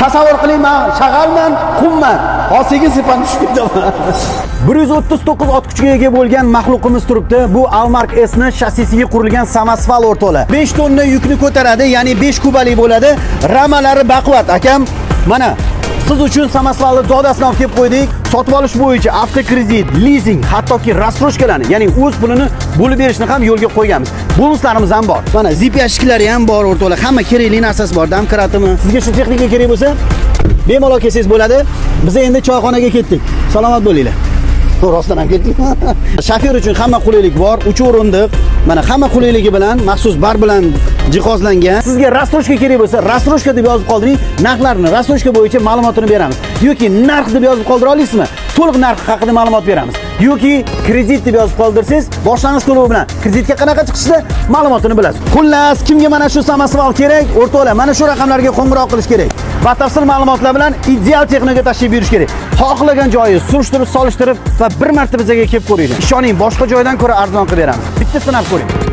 Tasavvur qiling, man shag'alman, qumman. Hozir sekin sepan tushib ketaman. 139 ot kuchiga ega bo'lgan maxluqimiz turibdi. Bu Almark S ni shassisiga qurilgan samosval, o'rtoqlar. 5 tonna yukni ko'taradi, ya'ni 5 kubalik bo'ladi. Ramalari baquvvat, akam. Mana siz uchun samosvalni dodasini olib kelib qo'ydik. Sotib olish bo'yicha avtokredit, lizing, hattoki рассрочка larni, ya'ni o'z pulini bo'lib berishni ham yo'lga qo'yganmiz. Bonuslarimiz ham bor. Mana zip yashiklari ham bor, o'rtoqlar. Hamma kerakli narsasi bor. Домкрат imi? Sizga shu texnika kerak bo'lsa, bemalol kelsangiz bo'ladi. Biz endi choyxonaga ketdik. Salomat bo'linglar. Rostdan ham ketdik. Shofyor uchun hamma qulaylik bor. 3 o'rindiq. Mana hamma qulayligi bilan, maxsus bar bilan jihozlangan. Sizga рассрочка kerak bo'lsa, рассрочка deb yozib qoldiring. Narxlarni рассрочка bo'yicha ma'lumotini beramiz. Yoki narx deb yozib qoldira olasizmi? To'liq narx haqida ma'lumot beramiz. Yoki kredit deb yozib qoldirsangiz, boshlang'ich to'lovi bilan kreditga qanaqa chiqishni ma'lumotini bilasiz. Xullas, kimga mana shu samosval kerak, o'rtoqlar, mana shu raqamlarga qo'ng'iroq qilish kerak. Batafsil ma'lumotlar bilan Ideal Texnoga tashrif buyurish kerak. Xohlagan joyi surishtirib, solishtirib va bir marta bizga kelib ko'ringlar. Ishoning, boshqa joydan ko'ra arzon qilib beramiz. Bitta sinab ko'ring.